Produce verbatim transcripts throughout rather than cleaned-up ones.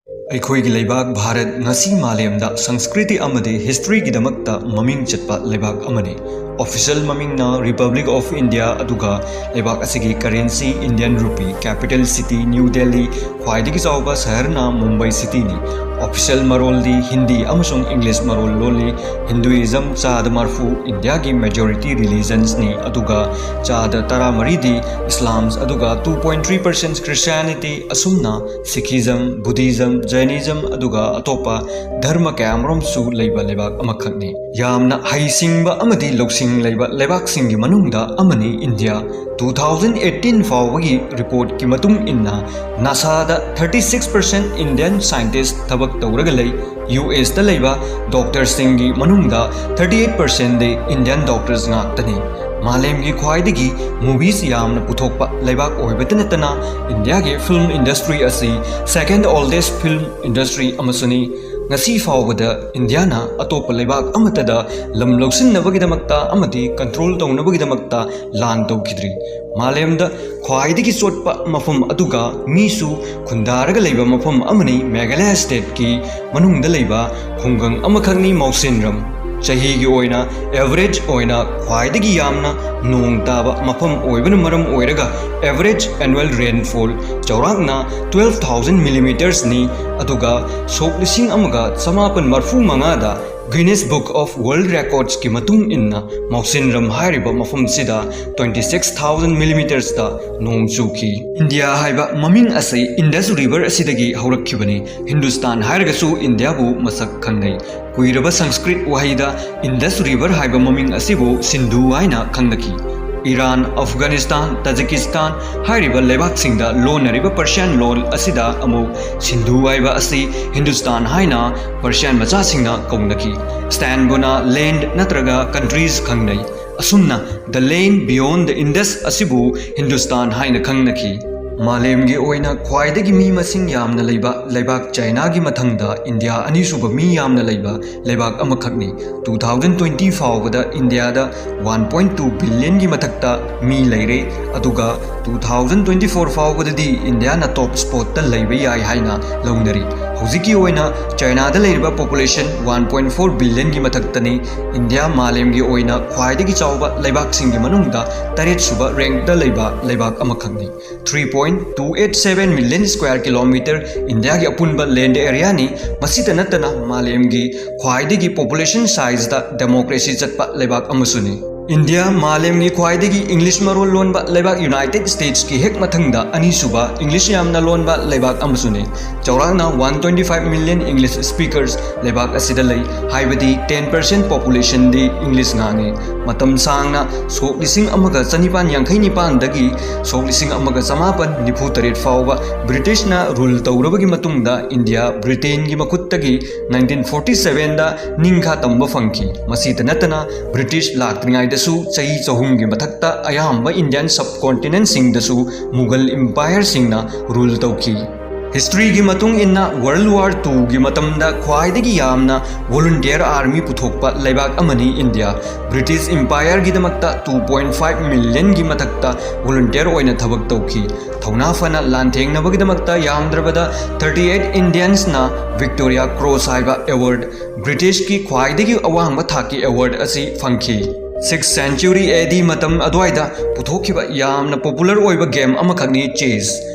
ꯑꯩꯈꯣꯏꯒꯤ ꯂꯩꯕꯥꯛ ꯚꯥꯔꯠ ꯉꯁꯤ ꯃꯥꯂꯦꯝꯗ ꯁꯪꯁꯀ꯭ꯔꯤꯇꯤ ꯑꯃꯗꯤ ꯍꯤꯁꯇ꯭ꯔꯤꯒꯤꯗꯃꯛꯇ ꯃꯃꯤꯡ ꯆꯠꯄ ꯂꯩꯕꯥꯛ ꯑꯃꯅꯤ꯫ ꯑꯣꯐꯤꯁꯤꯌꯦꯜ ꯃꯃꯤꯡꯅ Republic of India, ꯑꯗꯨꯒ ꯂꯩꯕꯥꯛ ꯑꯁꯤꯒꯤ currency Indian rupee, capital city New Delhi, ꯈ꯭ꯋꯥꯏꯗꯒꯤ ꯆꯥꯎꯕ ꯁꯍꯔꯅ ꯃꯨꯝꯕꯥꯏ ꯁꯤꯇꯤꯅꯤ꯫ ꯑꯣꯐꯤꯁꯤꯌꯦꯜ ꯃꯔꯣꯜꯗꯤ ꯍꯤꯟꯗꯤ ꯑꯃꯁꯨꯡ ꯏꯪꯂꯤꯁ ꯃꯔꯣꯜ ꯂꯣꯜꯂꯤ꯫ ꯍꯤꯟꯗꯨꯏꯖꯝ ꯆꯥꯗ ꯃꯔꯐꯨ ꯏꯟꯗꯤꯌꯥꯒꯤ ꯃꯦꯖꯣꯔꯤꯇꯤ ꯔꯤꯂꯤꯖꯟꯁꯅꯤ, ꯑꯗꯨꯒ ꯆꯥꯗ ꯇꯔꯥꯃꯔꯤꯗꯤ ꯏꯁꯂꯥꯝꯁ, ꯑꯗꯨꯒ two point three percent Christianity, ꯑꯁꯨꯝꯅ ꯁꯤꯈꯤꯖꯝ, ꯕꯨꯙꯤꯖꯝ, ꯖꯩꯅꯤꯖꯝ, ꯑꯗꯨꯒ ꯑꯇꯣꯞꯄ ꯙꯔꯃ ꯀꯌꯥꯃꯔꯨꯝꯁꯨ ꯂꯩꯕ ꯂꯩꯕꯥꯛ ꯑꯃꯈꯛꯅꯤ꯫ ꯌꯥꯝꯅ ꯍꯩꯁꯤꯡꯕ ꯑꯃꯗꯤ ꯂꯧꯁꯤꯡ ꯂꯩꯕ ꯂꯩꯕꯥꯛꯁꯤꯡꯒꯤ ꯃꯅꯨꯡꯗ ꯑꯃꯅꯤ ꯏꯟꯗꯤꯌꯥ꯫ Two thousand eighteen ꯐꯥꯎꯕꯒꯤ ꯔꯤꯄꯣꯔꯠꯀꯤ ꯃꯇꯨꯡ ꯏꯟꯅ, ꯅꯥꯁꯥꯗ thirty six percent Indian scientist ꯊꯕꯛ ꯇꯧꯔꯒ ꯂꯩ꯫ ꯌꯨ ꯑꯦꯁꯇ ꯂꯩꯕ ꯗꯣꯛꯇꯔꯁꯤꯡꯒꯤ ꯃꯅꯨꯡꯗ thirty eight percentꯗꯤ Indian doctors ꯉꯥꯛꯇꯅꯤ꯫ ꯃꯥꯂꯦꯝꯒꯤ ꯈ꯭ꯋꯥꯏꯗꯒꯤ movies ꯌꯥꯝꯅ ꯄꯨꯊꯣꯛꯄ ꯂꯩꯕꯥꯛ ꯑꯣꯏꯕꯇ ꯅꯠꯇꯅ, ꯏꯟꯗꯤꯌꯥꯒꯤ film industry ꯑꯁꯤ second oldest film industry ꯑꯃꯁꯨꯅꯤ꯫ ꯉꯁꯤ ꯐꯥꯎꯕꯗ ꯏꯟꯗꯤꯌꯥꯅ ꯑꯇꯣꯞꯄ ꯂꯩꯕꯥꯛ ꯑꯃꯠꯇꯗ ꯂꯝ ꯂꯧꯁꯤꯟꯅꯕꯒꯤꯗꯃꯛꯇ ꯑꯃꯗꯤ ꯀꯟꯇ꯭ꯔꯣꯜ ꯇꯧꯅꯕꯒꯤꯗꯃꯛꯇ ꯂꯥꯟ ꯇꯧꯈꯤꯗ꯭ꯔꯤ꯫ ꯃꯥꯂꯦꯝꯗ ꯈ꯭ꯋꯥꯏꯗꯒꯤ ꯆꯣꯠꯄ ꯃꯐꯝ, ꯑꯗꯨꯒ ꯃꯤꯁꯨ ꯈꯨꯟꯗꯥꯔꯒ ꯂꯩꯕ ꯃꯐꯝ ꯑꯃꯅꯤ ꯃꯦꯘꯥꯂꯌꯥ stateꯀꯤ ꯃꯅꯨꯡꯗ ꯂꯩꯕ ꯈꯨꯡꯒꯪ ꯑꯃꯈꯛꯅꯤ ꯃꯧꯁꯤꯟꯔꯝ꯫ ꯆꯍꯤꯒꯤ ꯑꯣꯏꯅ average ꯑꯣꯏꯅ ꯈ꯭ꯋꯥꯏꯗꯒꯤ ꯌꯥꯝꯅ ꯅꯣꯡ ꯇꯥꯕ ꯃꯐꯝ ꯑꯣꯏꯕꯅ ꯃꯔꯝ ꯑꯣꯏꯔꯒ, average annual rainfall ꯆꯥꯎꯔꯥꯛꯅ twelve thousand millimetersꯅꯤ, ꯑꯗꯨꯒ ꯁꯣꯛ ꯂꯤꯁꯤꯡ ꯑꯃꯒ ꯆꯃꯥꯄꯟ ꯃꯔꯐꯨ ꯃꯉꯥꯗ Guinness Book of World Recordsꯀꯤ ꯃꯇꯨꯡ ꯏꯟꯅ, ꯃꯧꯁꯤꯟꯔꯝ ꯍꯥꯏꯔꯤꯕ ꯃꯐꯝꯁꯤꯗ twenty six thousand millimetersꯇ ꯅꯣꯡ ꯆꯨꯈꯤ꯫ ꯏꯟꯗꯤꯌꯥ ꯍꯥꯏꯕ ꯃꯃꯤꯡ ꯑꯁꯤ Indus River ꯑꯁꯤꯗꯒꯤ ꯍꯧꯔꯛꯈꯤꯕꯅꯤ꯫ ꯍꯤꯟꯗꯨꯁꯇꯥꯟ ꯍꯥꯏꯔꯒꯁꯨ ꯏꯟꯗꯤꯌꯥꯕꯨ ꯃꯁꯛ ꯈꯪꯅꯩ꯫ ꯀꯨꯏꯔꯕ ꯁꯪꯁꯀ꯭ꯔꯤꯠ ꯋꯥꯍꯩꯗ Indus River ꯍꯥꯏꯕ ꯃꯃꯤꯡ ꯑꯁꯤꯕꯨ ꯁꯤꯟꯙꯨ ꯍꯥꯏꯅ ꯈꯪꯅꯈꯤ꯫ ꯏꯔꯥꯟ, ꯑꯐꯒꯥꯅꯤꯁꯇꯥꯟ, ꯇꯥꯖꯤꯀꯤꯁꯇꯥꯟ ꯍꯥꯏꯔꯤꯕ ꯂꯩꯕꯥꯛꯁꯤꯡꯗ ꯂꯣꯟꯅꯔꯤꯕ Persian ꯂꯣꯟ ꯑꯁꯤꯗ ꯑꯃꯨꯛ ꯁꯤꯟꯙꯨ ꯍꯥꯏꯕ ꯑꯁꯤ ꯍꯤꯟꯗꯨꯁꯇꯥꯟ ꯍꯥꯏꯅ Persian ꯃꯆꯥꯁꯤꯡꯅ ꯀꯧꯅꯈꯤ꯫ ꯁ꯭ꯇꯦꯟꯕꯨꯅ land ꯅꯠꯇ꯭ꯔꯒ countries ꯈꯪꯅꯩ꯫ ꯑꯁꯨꯝꯅ, the land beyond the Indus ꯑꯁꯤꯕꯨ ꯍꯤꯟꯗꯨꯁꯇꯥꯟ ꯍꯥꯏꯅ ꯈꯪꯅꯈꯤ꯫ ꯃꯥꯂꯦꯝꯒꯤ ꯑꯣꯏꯅ ꯈ꯭ꯋꯥꯏꯗꯒꯤ ꯃꯤ ꯃꯁꯤꯡ ꯌꯥꯝꯅ ꯂꯩꯕ ꯂꯩꯕꯥꯛ ꯆꯥꯏꯅꯥꯒꯤ ꯃꯊꯪꯗ ꯏꯟꯗꯤꯌꯥ ꯑꯅꯤꯁꯨꯕ ꯃꯤ ꯌꯥꯝꯅ ꯂꯩꯕ ꯂꯩꯕꯥꯛ ꯑꯃꯈꯛꯅꯤ꯫ Two thousand twenty ꯐꯥꯎꯕꯗ ꯏꯟꯗꯤꯌꯥꯗ one point two billion ꯒꯤ ꯃꯊꯛꯇ ꯃꯤ ꯂꯩꯔꯦ, ꯑꯗꯨꯒ two thousand twenty four ꯐꯥꯎꯕꯗꯗꯤ ꯏꯟꯗꯤꯌꯥꯅ top spot ꯇ ꯂꯩꯕ ꯌꯥꯏ ꯍꯥꯏꯅ ꯂꯧꯅꯔꯤ꯫ ꯍꯧꯖꯤꯛꯀꯤ ꯑꯣꯏꯅ ꯆꯥꯏꯅꯥꯗ ꯂꯩꯔꯤꯕ population one point four billion ꯒꯤ ꯃꯊꯛꯇꯅꯤ꯫ ꯏꯟꯗꯤꯌꯥ ꯃꯥꯂꯦꯝꯒꯤ ꯑꯣꯏꯅ ꯈ꯭ꯋꯥꯏꯗꯒꯤ ꯆꯥꯎꯕ ꯂꯩꯕꯥꯛꯁꯤꯡꯒꯤ ꯃꯅꯨꯡꯗ ꯇꯔꯦꯠ ꯁꯨꯕ rank ꯇ ꯂꯩꯕ ꯂꯩꯕꯥꯛ ꯑꯃꯈꯛꯅꯤ꯫ Three point two eight seven million square kilometer ꯏꯟꯗꯤꯌꯥꯒꯤ ꯑꯄꯨꯟꯕ land area ꯅꯤ꯫ ꯃꯁꯤꯇ ꯅꯠꯇꯅ ꯃꯥꯂꯦꯝꯒꯤ ꯈ꯭ꯋꯥꯏꯗꯒꯤ population size ꯇ democracy ꯆꯠꯄ ꯂꯩꯕꯥꯛ ꯑꯃꯁꯨꯅꯤ꯫ ꯏꯟꯗꯤꯌꯥ ꯃꯥꯂꯦꯝꯒꯤ ꯈ꯭ꯋꯥꯏꯗꯒꯤ English ꯃꯔꯣꯜ ꯂꯣꯟꯕ ꯂꯩꯕꯥꯛ United States ꯀꯤ ꯍꯦꯛ ꯃꯊꯪꯗ ꯑꯅꯤꯁꯨꯕ English ꯌꯥꯝꯅ ꯂꯣꯟꯕ ꯂꯩꯕꯥꯛ ꯑꯃꯁꯨꯅꯤ꯫ ꯆꯥꯎꯔꯥꯛꯅ one twenty five million English speakers ꯂꯩꯕꯥꯛ ꯑꯁꯤꯗ ꯂꯩ, ꯍꯥꯏꯕꯗꯤ ten percent population ꯗꯤ English ꯉꯥꯡꯉꯤ꯫ ꯃꯇꯝ ꯁꯥꯡꯅ ꯁꯣꯛ ꯂꯤꯁꯤꯡ ꯑꯃꯒ ꯆꯅꯤꯄꯥꯟ ꯌꯥꯡꯈꯩ ꯅꯤꯄꯥꯟꯗꯒꯤ ꯁꯣꯛ ꯂꯤꯁꯤꯡ ꯑꯃꯒ ꯆꯃꯥꯄꯟ ꯅꯤꯐꯨ ꯇꯔꯦꯠ ꯐꯥꯎꯕ British ꯅ rule ꯇꯧꯔꯕꯒꯤ ꯃꯇꯨꯡꯗ ꯏꯟꯗꯤꯌꯥ Britain ꯒꯤ ꯃꯈꯨꯠꯇꯒꯤ nineteen forty seven ꯗ ꯅꯤꯡꯈꯥ ꯇꯝꯕ ꯐꯪꯈꯤ꯫ ꯃꯁꯤꯇ ꯅꯠꯇꯅ British ꯂꯥꯛꯇ꯭ꯔꯤꯉꯩꯗꯁꯨ ꯆꯍꯤ ꯆꯍꯨꯝꯒꯤ ꯃꯊꯛꯇ ꯑꯌꯥꯝꯕ Indian subcontinent ꯁꯤꯡꯗꯁꯨ Mughal empire ꯁꯤꯡꯅ rule ꯇꯧꯈꯤ꯫ History ꯒꯤ ꯃꯇꯨꯡ ꯏꯟꯅ World War two ꯒꯤ ꯃꯇꯝꯗ ꯈ꯭ꯋꯥꯏꯗꯒꯤ ꯌꯥꯝꯅ volunteer army ꯄꯨꯊꯣꯛꯄ ꯂꯩꯕꯥꯛ ꯑꯃꯅꯤ India. British empire ꯒꯤꯗꯃꯛꯇ two point five million ꯒꯤ ꯃꯊꯛꯇ volunteer ꯑꯣꯏꯅ ꯊꯕꯛ ꯇꯧꯈꯤ꯫ ꯊꯧꯅꯥ ꯐꯅ ꯂꯥꯟꯊꯦꯡꯅꯕꯒꯤꯗꯃꯛꯇ ꯌꯥꯝꯗ꯭ꯔꯕꯗ thirty eight Indians ꯅ Victoria Cross ꯍꯥꯏꯕ award, British ꯀꯤ ꯈ꯭ꯋꯥꯏꯗꯒꯤ ꯑꯋꯥꯡꯕ ꯊꯥꯛꯀꯤ award ꯑꯁꯤ ꯐꯪꯈꯤ꯫ Sixth century A D ꯃꯇꯝ ꯑꯗꯨꯋꯥꯏꯗ ꯄꯨꯊꯣꯛꯈꯤꯕ ꯌꯥꯝꯅ popular ꯑꯣꯏꯕ game ꯑꯃꯈꯛꯅꯤ chess꯫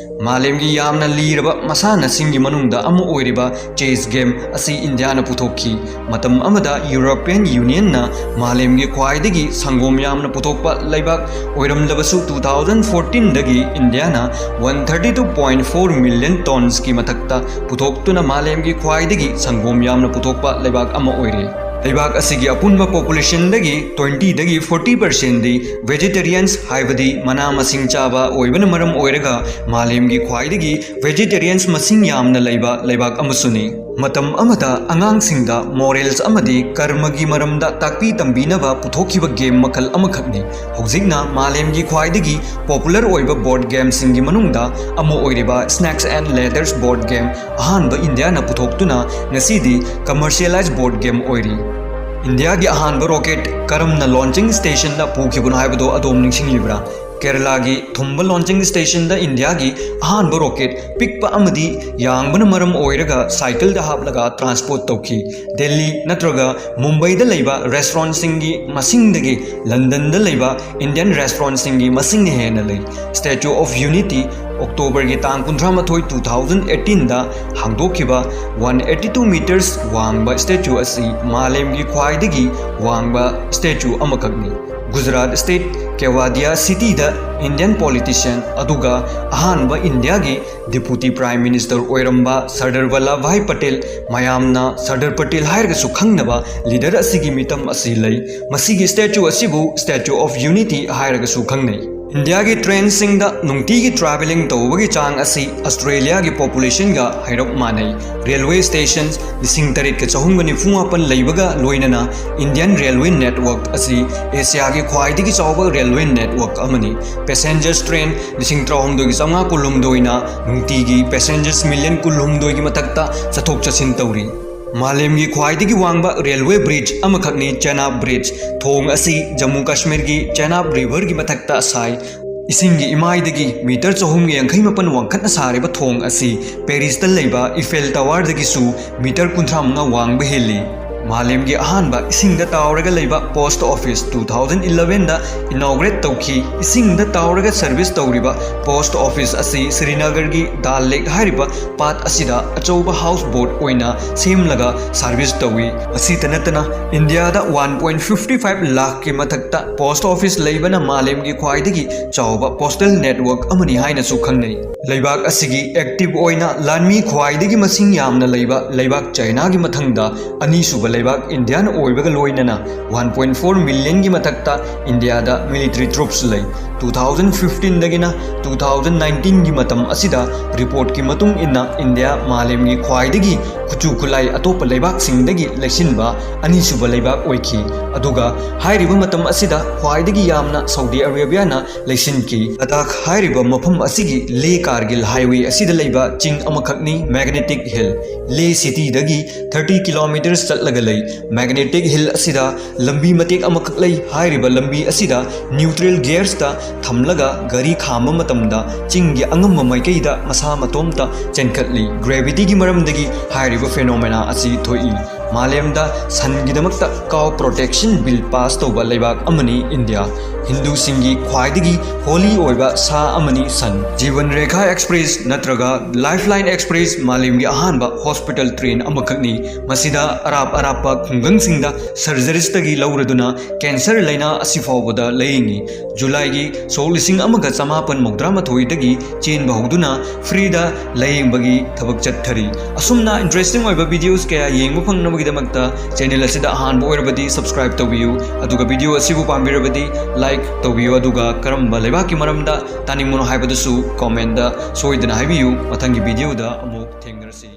ꯃꯥꯂꯦꯝꯒꯤ ꯌꯥꯝꯅ ꯂꯤꯔꯕ ꯃꯁꯥꯟꯅꯁꯤꯡꯒꯤ ꯃꯅꯨꯡꯗ ꯑꯃ ꯑꯣꯏꯔꯤꯕ chess game ꯑꯁꯤ ꯏꯟꯗꯤꯌꯥꯅ ꯄꯨꯊꯣꯛꯈꯤ꯫ ꯃꯇꯝ ꯑꯃꯗ European Union ꯅ ꯃꯥꯂꯦꯝꯒꯤ ꯈ꯭ꯋꯥꯏꯗꯒꯤ ꯁꯪꯒꯣꯝ ꯌꯥꯝꯅ ꯄꯨꯊꯣꯛꯄ ꯂꯩꯕꯥꯛ ꯑꯣꯏꯔꯝꯂꯕꯁꯨ, two thousand fourteen ꯗꯒꯤ ꯏꯟꯗꯤꯌꯥꯅ one thirty two point four million tons ꯀꯤ ꯃꯊꯛꯇ ꯄꯨꯊꯣꯛꯇꯨꯅ ꯃꯥꯂꯦꯝꯒꯤ ꯈ꯭ꯋꯥꯏꯗꯒꯤ ꯁꯪꯒꯣꯝ ꯌꯥꯝꯅ ꯄꯨꯊꯣꯛꯄ ꯂꯩꯕꯥꯛ ꯑꯃ ꯑꯣꯏꯔꯦ꯫ ꯂꯩꯕꯥꯛ ꯑꯁꯤꯒꯤ ꯑꯄꯨꯟꯕ population ꯗꯒꯤ twenty ꯗꯒꯤ forty percent ꯗꯤ vegetarians, ꯍꯥꯏꯕꯗꯤ ꯃꯅꯥ ꯃꯁꯤꯡ ꯆꯥꯕ ꯑꯣꯏꯕꯅ ꯃꯔꯝ ꯑꯣꯏꯔꯒ ꯃꯥꯂꯦꯝꯒꯤ ꯈ꯭ꯋꯥꯏꯗꯒꯤ vegetarians ꯃꯁꯤꯡ ꯌꯥꯝꯅ ꯂꯩꯕ ꯂꯩꯕꯥꯛ ꯑꯃꯁꯨꯅꯤ꯫ ꯃꯇꯝ ꯑꯃꯗ ꯑꯉꯥꯡꯁꯤꯡꯗ morals ꯑꯃꯗꯤ ꯀꯔꯃꯒꯤ ꯃꯔꯝꯗ ꯇꯥꯛꯄꯤ ꯇꯝꯕꯤꯅꯕ ꯄꯨꯊꯣꯛꯈꯤꯕ game ꯃꯈꯜ ꯑꯃꯈꯛꯅꯤ꯫ ꯍꯧꯖꯤꯛꯅ ꯃꯥꯂꯦꯝꯒꯤ ꯈ꯭ꯋꯥꯏꯗꯒꯤ popular ꯑꯣꯏꯕ board gameꯁꯤꯡꯒꯤ ꯃꯅꯨꯡꯗ ꯑꯃ ꯑꯣꯏꯔꯤꯕ Snakes and Ladders board game ꯑꯍꯥꯟꯕ ꯏꯟꯗꯤꯌꯥꯅ ꯄꯨꯊꯣꯛꯇꯨꯅ ꯉꯁꯤꯗꯤ commercialized board game ꯑꯣꯏꯔꯤ꯫ ꯏꯟꯗꯤꯌꯥꯒꯤ ꯑꯍꯥꯟꯕ rocket ꯀꯔꯝꯅ launching stationꯗ ꯄꯨꯈꯤꯕꯅꯣ ꯍꯥꯏꯕꯗꯣ ꯑꯗꯣꯝ ꯅꯤꯡꯁꯤꯡꯂꯤꯕ꯭ꯔꯥ? ꯀꯦꯔꯂꯥꯒꯤ ꯊꯨꯝꯕ launching stationꯗ ꯏꯟꯗꯤꯌꯥꯒꯤ ꯑꯍꯥꯟꯕ rocket ꯄꯤꯛꯄ ꯑꯃꯗꯤ ꯌꯥꯡꯕꯅ ꯃꯔꯝ ꯑꯣꯏꯔꯒ cycleꯗ ꯍꯥꯞꯂꯒ transport ꯇꯧꯈꯤ꯫ ꯗꯦꯜꯂꯤ ꯅꯠꯇ꯭ꯔꯒ ꯃꯨꯝꯕꯩꯗ ꯂꯩꯕ restaurantꯁꯤꯡꯒꯤ ꯃꯁꯤꯡꯗꯒꯤ ꯂꯟꯗꯟꯗ ꯂꯩꯕ Indian restaurantꯁꯤꯡꯒꯤ ꯃꯁꯤꯡꯅ ꯍꯦꯟꯅ ꯂꯩ꯫ Statue of Unity, Octoberꯒꯤ ꯇꯥꯡ ꯀꯨꯟꯊ꯭ꯔꯥ ꯃꯥꯊꯣꯏ, two thousand eighteenꯗ ꯍꯥꯡꯗꯣꯛꯈꯤꯕ one eighty two meters ꯋꯥꯡꯕ statue ꯑꯁꯤ ꯃꯥꯂꯦꯝꯒꯤ ꯈ꯭ꯋꯥꯏꯗꯒꯤ ꯋꯥꯡꯕ statue ꯑꯃꯈꯛꯅꯤ꯫ Gujarat state Kevadia cityꯗ Indian politician ꯑꯗꯨꯒ ꯑꯍꯥꯟꯕ ꯏꯟꯗꯤꯌꯥꯒꯤ Deputy Prime Minister ꯑꯣꯏꯔꯝꯕ ꯁꯔꯗꯥꯔ ꯚꯜꯂꯚꯚꯥꯏ ꯄꯇꯦꯜ, ꯃꯌꯥꯝꯅ ꯁꯔꯗꯥꯔ ꯄꯇꯦꯜ ꯍꯥꯏꯔꯒꯁꯨ ꯈꯪꯅꯕ leader ꯑꯁꯤꯒꯤ ꯃꯤꯇꯝ ꯑꯁꯤ ꯂꯩ꯫ ꯃꯁꯤꯒꯤ statue ꯑꯁꯤꯕꯨ Statue of Unity ꯍꯥꯏꯔꯒꯁꯨ ꯈꯪꯅꯩ꯫ ꯏꯟꯗꯤꯌꯥꯒꯤ trainꯁꯤꯡꯗ ꯅꯨꯡꯇꯤꯒꯤ travelling ꯇꯧꯕꯒꯤ ꯆꯥꯡ ꯑꯁꯤ ꯑꯁꯇ꯭ꯔꯦꯂꯤꯌꯥꯒꯤ populationꯒ ꯍꯥꯏꯔꯞ ꯃꯥꯟꯅꯩ꯫ Railway stations ꯂꯤꯁꯤꯡ ꯇꯔꯦꯠꯀ ꯆꯍꯨꯝꯒ ꯅꯤꯐꯨ ꯃꯥꯄꯟ ꯂꯩꯕꯒ ꯂꯣꯏꯅꯅ Indian railway network ꯑꯁꯤ ꯑꯦꯁꯤꯌꯥꯒꯤ ꯈ꯭ꯋꯥꯏꯗꯒꯤ ꯆꯥꯎꯕ railway network ꯑꯃꯅꯤ꯫ Passengers train ꯂꯤꯁꯤꯡ ꯇꯔꯥꯍꯨꯝꯗꯣꯏꯒ ꯆꯥꯝꯃꯉꯥ ꯀꯨꯟꯍꯨꯝꯗꯣꯏꯅ ꯅꯨꯡꯇꯤꯒꯤ passengers million ꯀꯨꯟꯍꯨꯝꯗꯣꯏꯒꯤ ꯃꯊꯛꯇ ꯆꯠꯊꯣꯛ ꯆꯠꯁꯤꯟ ꯇꯧꯔꯤ꯫ ꯃꯥꯂꯦꯝꯒꯤ ꯈ꯭ꯋꯥꯏꯗꯒꯤ ꯋꯥꯡꯕ railway bridge ꯑꯃꯈꯛꯅꯤ Chenab Bridge꯫ ꯊꯣꯡ ꯑꯁꯤ ꯖꯝꯃꯨ ꯀꯥꯁꯃꯤꯔꯒꯤ Chenab riverꯒꯤ ꯃꯊꯛꯇ ꯁꯥꯏ꯫ ꯏꯁꯤꯡꯒꯤ ꯏꯃꯥꯏꯗꯒꯤ meter ꯆꯍꯨꯝꯒ ꯌꯥꯡꯈꯩ ꯃꯥꯄꯟ ꯋꯥꯡꯈꯠꯅ ꯁꯥꯔꯤꯕ ꯊꯣꯡ ꯑꯁꯤ Parisꯇ ꯂꯩꯕ Eiffel Towerꯗꯒꯤꯁꯨ meter ꯀꯨꯟꯊ꯭ꯔꯥ ꯃꯉꯥ ꯋꯥꯡꯕ ꯍꯦꯜꯂꯤ꯫ ꯃꯥꯂꯦꯝꯒꯤ ꯑꯍꯥꯟꯕ ꯏꯁꯤꯡꯗ ꯇꯥꯎꯔꯒ ꯂꯩꯕ post office two thousand elevenꯗ inaugurate ꯇꯧꯈꯤ꯫ ꯏꯁꯤꯡꯗ ꯇꯥꯎꯔꯒ service ꯇꯧꯔꯤꯕ post office ꯑꯁꯤ ꯁ꯭ꯔꯤꯅꯒꯔꯒꯤ Dal Lake ꯍꯥꯏꯔꯤꯕ ꯄꯥꯠ ꯑꯁꯤꯗ ꯑꯆꯧꯕ house boat ꯑꯣꯏꯅ ꯁꯦꯝꯂꯒ service ꯇꯧꯏ꯫ ꯑꯁꯤꯇ ꯅꯠꯇꯅ ꯏꯟꯗꯤꯌꯥꯗ one point fifty five ꯂꯥꯈꯀꯤ ꯃꯊꯛꯇ post office ꯂꯩꯕꯅ ꯃꯥꯂꯦꯝꯒꯤ ꯈ꯭ꯋꯥꯏꯗꯒꯤ ꯆꯥꯎꯕ postal network ꯑꯃꯅꯤ ꯍꯥꯏꯅꯁꯨ ꯈꯪꯅꯩ꯫ ꯂꯩꯕꯥꯛ ꯑꯁꯤꯒꯤ active ꯑꯣꯏꯅ ꯂꯥꯟꯃꯤ ꯈ꯭ꯋꯥꯏꯗꯒꯤ ꯃꯁꯤꯡ ꯌꯥꯝꯅ ꯂꯩꯕ ꯂꯩꯕꯥꯛ ꯆꯥꯏꯅꯥꯒꯤ ꯃꯊꯪꯗ ꯑꯅꯤꯁꯨꯕ ꯂꯩꯕꯥꯛ ꯏꯟꯗꯤꯌꯥꯅ ꯑꯣꯏꯕꯒ ꯂꯣꯏꯅꯅ one point four millionꯒꯤ ꯃꯊꯛꯇ ꯏꯟꯗꯤꯌꯥꯗ military troops ꯂꯩ꯫ ꯇꯨ ꯊꯥꯎꯖꯟ ꯐꯤꯐꯇꯤꯟꯗꯒꯤꯅ ꯇꯨ ꯊꯥꯎꯖꯟ ꯅꯥꯏꯟꯇꯤꯟꯒꯤ ꯃꯇꯝ ꯑꯁꯤꯗ ꯔꯤꯄꯣꯔꯠꯀꯤ ꯃꯇꯨꯡ ꯏꯟꯅ ꯏꯟꯗꯤꯌꯥ ꯃꯥꯂꯦꯝꯒꯤ ꯈ꯭ꯋꯥꯏꯗꯒꯤ ꯈꯨꯠꯁꯨ ꯈꯨꯠꯂꯥꯏ ꯑꯇꯣꯞꯄ ꯂꯩꯕꯥꯛꯁꯤꯡꯗꯒꯤ ꯂꯩꯁꯤꯟꯕ ꯑꯅꯤꯁꯨꯕ ꯂꯩꯕꯥꯛ ꯑꯣꯏꯈꯤ꯫ ꯑꯗꯨꯒ ꯍꯥꯏꯔꯤꯕ ꯃꯇꯝ ꯑꯁꯤꯗ ꯈ꯭ꯋꯥꯏꯗꯒꯤ ꯌꯥꯝꯅ ꯁꯥꯎꯗꯤ ꯑꯔꯦꯕꯤꯌꯥꯅ ꯂꯩꯁꯤꯟꯈꯤ꯫ ꯂꯗꯥꯈ ꯍꯥꯏꯔꯤꯕ ꯃꯐꯝ ꯑꯁꯤꯒꯤ ꯂꯦ ꯀꯥꯔꯒꯤꯜ ꯍꯥꯏꯋꯦ ꯑꯁꯤꯗ ꯂꯩꯕ ꯆꯤꯡ ꯑꯃꯈꯛꯅꯤ ꯃꯦꯒꯅꯦꯇꯤꯛ ꯍꯤꯜ꯫ ꯂꯦ ꯁꯤꯇꯤꯗꯒꯤ ꯊꯥꯔꯇꯤ ꯀꯤꯂꯣꯃꯤꯇꯔꯁ ꯆꯠꯂꯒ ꯂꯩ꯫ ꯃꯦꯒꯅꯦꯇꯤꯛ ꯍꯤꯜ ꯑꯁꯤꯗ ꯂꯝꯕꯤ ꯃꯇꯦꯛ ꯑꯃꯈꯛ ꯂꯩ꯫ ꯍꯥꯏꯔꯤꯕ ꯂꯝꯕꯤ ꯑꯁꯤꯗ ꯅ꯭ꯌꯨꯇ꯭ꯔꯦꯜ ꯒꯤꯌꯔꯁꯇ ꯊꯝꯂꯒ ꯒꯥꯔꯤ ꯈꯥꯝꯕ ꯃꯇꯝꯗ ꯆꯤꯡꯒꯤ ꯑꯉꯝꯕ ꯃꯥꯏꯀꯩꯗ ꯃꯁꯥ ꯃꯇꯣꯝꯇ ꯆꯦꯟꯈꯠꯂꯤ꯫ ꯒ꯭ꯔꯦꯚꯤꯇꯤꯒꯤ ꯃꯔꯝꯗꯒꯤ ꯍꯥꯏꯔꯤꯕ ꯐꯦꯅꯣꯃꯦꯅꯥ ꯑꯁꯤ ꯊꯣꯛꯏ꯫ ꯃꯥꯂꯦꯝꯗ ꯁꯟꯒꯤꯗꯃꯛꯇ ꯀꯥꯎ ꯄ꯭ꯔꯣꯇꯦꯛꯁꯟ ꯕꯤꯜ ꯄꯥꯁ ꯇꯧꯕ ꯂꯩꯕꯥꯛ ꯑꯃꯅꯤ ꯏꯟꯗꯤꯌꯥ꯫ ꯍꯤꯟꯗꯨꯁꯤꯡꯒꯤ ꯈ꯭ꯋꯥꯏꯗꯒꯤ ꯍꯣꯂꯤ ꯑꯣꯏꯕ ꯁꯥ ꯑꯃꯅꯤ ꯁꯟ꯫ ꯖꯤꯕꯟ ꯔꯦꯈꯥ ꯑꯦꯛꯁꯄ꯭ꯔꯦꯁ ꯅꯠꯇ꯭ꯔꯒ ꯂꯥꯏꯐꯂꯥꯏꯟ ꯑꯦꯛꯁꯄ꯭ꯔꯦꯁ ꯃꯥꯂꯦꯝꯒꯤ ꯑꯍꯥꯟꯕ ꯍꯣꯁꯄꯤꯇꯥꯜ ꯇ꯭ꯔꯦꯟ ꯑꯃꯈꯛꯅꯤ꯫ ꯃꯁꯤꯗ ꯑꯔꯥꯞ ꯑꯔꯥꯞꯄ ꯈꯨꯡꯒꯪꯁꯤꯡꯗ ꯁꯔꯖꯔꯤꯁꯇꯒꯤ ꯂꯧꯔꯗꯨꯅ ꯀꯦꯟꯁꯔ ꯂꯥꯏꯅꯥ ꯑꯁꯤ ꯐꯥꯎꯕꯗ ꯂꯥꯌꯦꯡꯉꯤ꯫ ꯖꯨꯂꯥꯏꯒꯤ ꯁꯣꯛ ꯂꯤꯁꯤꯡ ꯑꯃꯒ ꯆꯃꯥꯄꯟ ꯃꯧꯗ꯭ꯔꯥ ꯃꯥꯊꯣꯏꯗꯒꯤ ꯆꯦꯟꯕ ꯍꯧꯗꯨꯅ ꯐ꯭ꯔꯤꯗ ꯂꯥꯌꯦꯡꯕꯒꯤ ꯊꯕꯛ ꯆꯠꯊꯔꯤ꯫ ꯑꯁꯨꯝꯅ ꯏꯟꯇꯔꯦꯁꯇꯤꯡ ꯑꯣꯏꯕ ꯚꯤꯗꯤꯑꯣꯁ ꯀꯌꯥ ꯌꯦꯡꯕ ꯐꯪꯅꯕꯒꯤꯗꯃꯛꯇ ꯆꯦꯅꯦꯜ ꯑꯁꯤꯗ ꯑꯍꯥꯟꯕ ꯑꯣꯏꯔꯕꯗꯤ ꯁꯕꯁꯀ꯭ꯔꯥꯏꯕ ꯇꯧꯕꯤꯌꯨ, ꯑꯗꯨꯒ ꯚꯤꯗꯤꯑꯣ ꯑꯁꯤꯕꯨ ꯄꯥꯝꯕꯤꯔꯕꯗꯤ ꯂꯥꯏꯛ ꯇꯧꯕꯤꯌꯨ, ꯑꯗꯨꯒ ꯀꯔꯝꯕ ꯂꯩꯕꯥꯛꯀꯤ ꯃꯔꯝꯗ ꯇꯥꯅꯤꯡꯕꯅꯣ ꯍꯥꯏꯕꯗꯨꯁꯨ ꯀꯣꯃꯦꯟꯗ ꯁꯣꯏꯗꯅ ꯍꯥꯏꯕꯤꯌꯨ꯫ ꯃꯊꯪꯒꯤ ꯚꯤꯗꯤꯑꯣꯗ ꯑꯃꯨꯛ ꯊꯦꯡꯅꯔꯁꯤ꯫